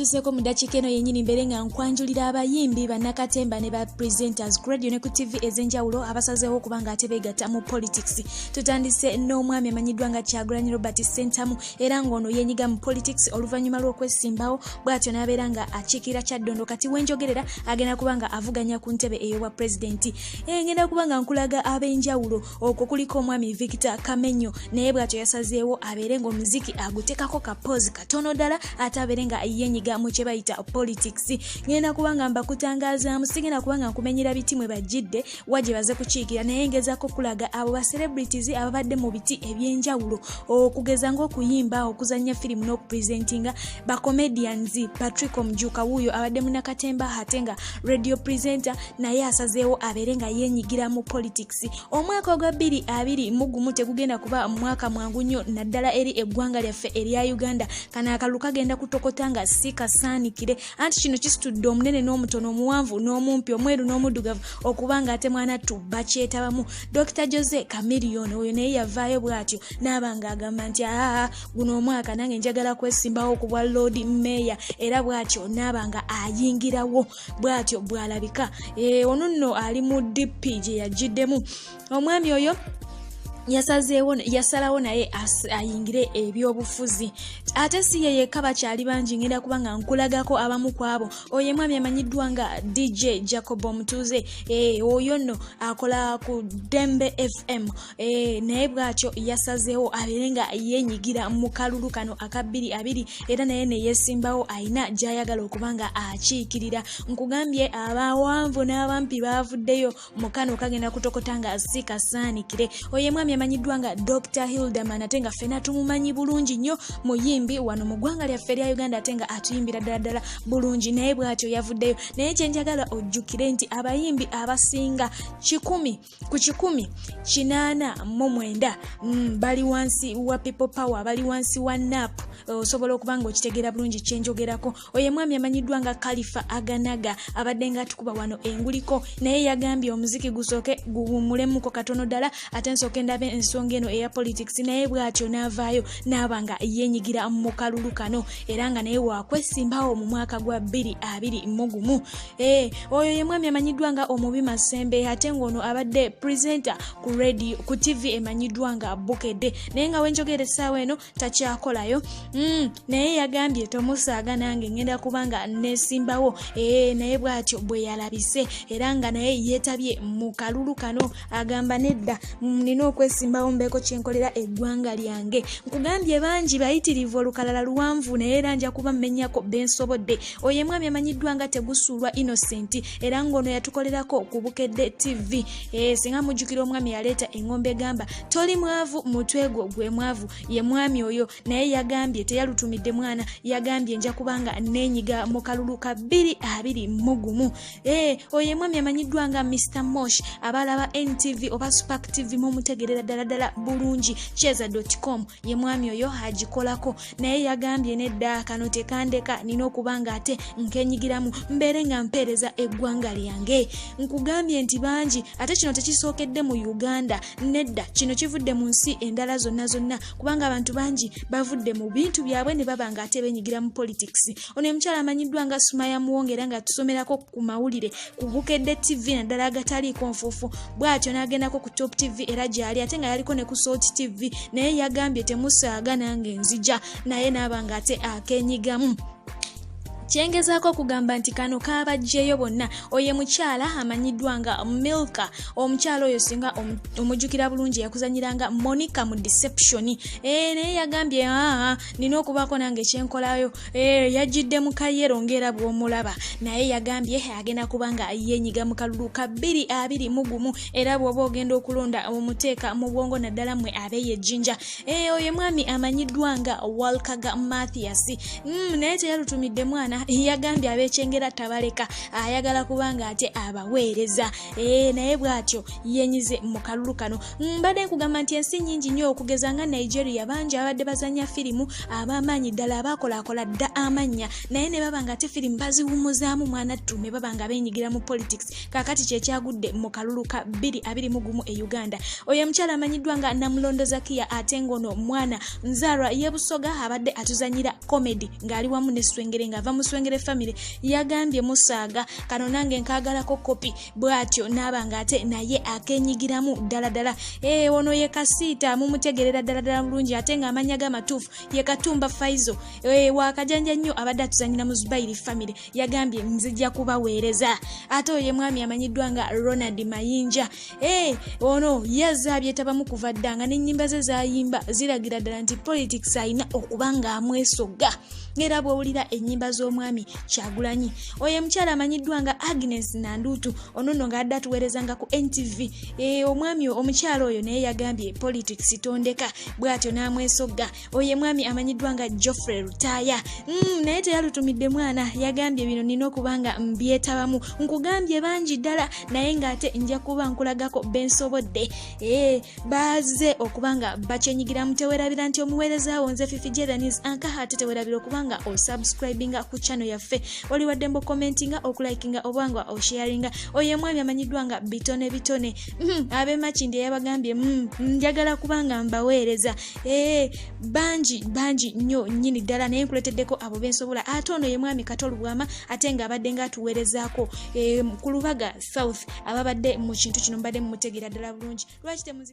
Nkutuseeko mu ddakiika eno yennyini mbeere nga nkwanjulira abayimbi, bannakatemba ne ba presenters ku radio ne ku TV ez'enjawulo abasazeewo okuba nga ate beegatta mu politics. Tutandise n'omwami amanyiddwa nga Kyagulanyi Robert Ssentamu, era ng'ono yeenyiga mu politics oluvannyuma lw'okwesimbawo, bw'atyo n'abeera nga akiikirira Kyaddondo. Kati wenjogerera agenda kuba nga avuganya ku ntebe ey'obwa pulezidenti. Ngenda kuba nga nkulaga ab'enjawulo, okwo kuliko omwami Victor Kamenyo, naye bw'atyo yasazeewo abeere ng'omuziki aguteekako ka pause katono ddala, ate abeere nga yenyiga mu kye bayita politics. Ngenda kuba nga mbakutangazaamu, sigenda kuba nga nkumenyera biti mwe bajjidde wa gye baze kukiikira, naye ngezaako kulaga abo ba celebrities ababadde mu biti ebyenjawulo, okugeza ng'okuyimba, okuzannya firimu n'okupresentinga, ba comedians. Patrick Omujuka wuuyo abadde munnakatemba ate nga radio presenter, naye asazeewo abeere nga yenyigira mu politics. Omwaka ogwa 2021 tegugenda kuba mwaka mwangu nnyo, naddala eri eggwanga lyaffe erya Uganda. Kano akalulu kagenda kutokota nga si kasaanikire, anti kino kisitudde omunene n'omutono, omuwanvu n'omumpi, omweru n'omuddugavu okuba nga ate mwanattu bakyetabamu. Dr Jose Chameleone oyo naye yavaayo bw'atyo n'aba ng'agamba nti, "Aa, guno omwaka nange njagala kwesimbawo ku bwa Lord Mayor," era bw'atyo n'aba nga ayingirawo, bw'atyo bw'alabika. Ono nno ali mu DP gye yagiddemu. Omwami oyo yasazeewo, yasalawo naye ayingire ebyobufuzi. Ate si ye yekka, bakyali bangi, ngenda kuba nga nkulagako abamu ku abo. Oyo mwami amanyiddwa nga DJ Jacob Omutuuze, oyo nno akola ku Dembe FM, naye bw'atyo yasazeewo abeere nga yenyigira mu kalulu kano aka 2020, era naye ne yeesimbawo, ayina gy'ayagala okuba nga akiikirira. Nkugambye abawanvu n'abampi baavuddeyo mu kano kagenda kutokota nga si kasaanikire. Oyo mwami amanyiddwa nga Dr Hilderman, ate nga ffena tumumanyi bulungi nnyo, muyimbi wano mu ggwanga lyaffe erya Uganda, ate nga atuyimbira ddala ddala bulungi, naye bw'atyo yavuddeyo. Naye kyenjagala ojjukire nti abayimbi abasinga 100 ku 189 bali wansi wa People Power, bali wansi wa NUP. Osobola okuba nga okitegeera bulungi kyenjogerako. Oyo mwami amanyiddwa nga Khalifa Aganaga, abadde nga atukuba wano enguliko, naye yagambye omuziki gusooke guwummulemuko katono ddala, ate nsooke ndabe ensonga eno eya politics. Naye bw'atyo n'avaayo n'aba nga yenyigira mu kalulu kano, era nga naye wakwesimbawo mu mwaka gwa 2021. Oyo ye mwami amanyiddwa nga Omubi Masembe, ate ng'ono abadde presenter ku radio, ku TV emanyiddwa nga Bukedde, naye nga wenjogera essaawa eno takyakolayo. Naye yagambye, "Tomusaaga, nange ngenda kubanga nesimbawo." Naye bw'atyo bwe yalabise, era nga naye yeetabye mu kalulu kano. Agamba, "Nedda, nina okwesimbawo mbeeko kyenkolera eggwanga lyange." Nkugambye bangi bayitirivu, olukalala luwanvu, naye era nja kuba mmenyako bensobodde. Oyo mwami amanyiddwa nga Tegusuulwa Innocent, era ng'ono yatukolerako ku Bukedde TV. Singa mujjukira omwami yaleeta eŋŋombe egamba, "Toli mwavu, mutwe gwo gwe mwavu," ye mwami oyo. Naye yagambye teyalutumidde mwana, yagambye, "Nja kubanga neenyiga mu kalulu ka 2021." Oyo mwami amanyiddwa nga Mr Mosh, abalaba NTV oba Spark TV mumutegerera ddala ddala bulungi, cheza.com ye mwami oyo agikolako. Naye yagambye, "Nedda, kano tekandeka, nina okuba nga ate nkenyigiramu mbeere nga mpeereza eggwanga lyange." Nkugambye nti bangi, ate kino tekisookedde mu Uganda, nedda, kino kivudde mu nsi endala zonna zonna, kubanga abantu bangi bavudde mu bintu byabwe ne baba nga ate benyigira mu politics. Ono omukyala amanyiddwa nga Sumaya Muwonge, era nga tusomerako ku mawulire ku Bukedde TV, naddala agataliiko nfuufu, bw'atyo n'agendako ku Top TV, era gy'ali, ate nga yaliko ne ku Salt TV, naye yagambye, "Temusaaga, nange nzija," naye n'aba nga ate akenyigamu. Kyengezaako okugamba nti kano kaabajjeeyo bonna. Oyo mukyala amanyiddwa nga Milka, omukyala oyo singa omujjukira bulungi, yakuzanyiranga Monica mu Deception. Naye yagambye, "Aa, nina okubaako nange kyenkolayo." Yajjidde mu kayero ngaera bw'omulaba, naye yagambye agenda kuba nga yenyiga mu kalulu ka 2021, era bw'oba ogenda okulonda omuteeka mu bwongo, naddala mmwe abeeyo ejjinja. Oyo mwami amanyiddwa nga Walkaga Mathias, naye teyalutumidde mwana, yagambye abekyengera tabaleka, ayagala kubanga ate abaweereza. Naye bw'atyo yenyize mu kalulu kano. Mbadde nkugamba nti ensi nyingi nnyo, okugeza nga Nigeria, bangi abadde bazanya firimu ab'amaanyi ddala, abakolaakola dda amannya, naye ne baba nga ate firimu baziwumuzaamu mwana ttu, ne baba nga beenyigira mu politics. Kaakati kyekyagudde mu kalulu ka 2021 e Uganda. Oyo omukyala amanyiddwa nga Namulondo Zakiya, ate ng'ono mwana nzaalwa yebusoga, abadde atuzanyira comedy ng'ali wamu ne Swengere, ng'ava mu Swengere family yagambye musaaga kano nange nkaagalako kopi, bw'atyo n'aba ng'ate naye akenyigiramu ddala ddala. Ono ye Kasiita, mumutegerera ddala ddala bulungi, ate ng'amannya ge amatuufu ye Katumba Faizo, wakajanja nnyo, abadde atuzanyira mu Zubairi family, yagambye nzija kubaweereza. Ate oyo ye mwami amanyiddwa nga Ronald Mayinja. Ono yazze abyetabamu kuva dda, nga n'ennyimba ze zayimba ziragira ddala nti politics alina okuba ng'amwesogga, era bw'owulira ennyimba z'omwami Kyagulanyi. Oyo omukyala amanyiddwa nga Agnes Nandutu, ono nno ng'adde atuweerezanga ku NTV. Omwami omukyala oyo naye yagambye politics tondeka, bw'atyo n'amwesogga. Oyo mwami amanyiddwa nga Geoffrey Lutaaya, naye teyalutumidde mwana, yagambye bino nina okuba nga mbyetabamu. Nkugambye bangi ddala, naye ng'ate nja kuba nkulagako bensobodde. Bazze okuba nga bakyenyigiramu. Tewerabira nti omuweerezaawo nze Fifi Jedanis Ankaha, ate tewerabira okuba nga osubscribinga ku channel yaffe, oli waddembe okommentinga, okulikinga oba nga osharinga. Oyo mwami amanyiddwa nga Bitone Bitone, ab'emakindi eyabagambye njagala kuba nga mbaweereza. Bangi bangi nnyo nnyini ddala, naye nkuleteddeko abo bensobola. Ate ono ye mwami Kato Lubwama, ate ng'abadde ng'atuweerezaako ku Lubaga South, ababadde mu kintu kino mbadde mumutegeera ddala bulungi. Lwaki temuzi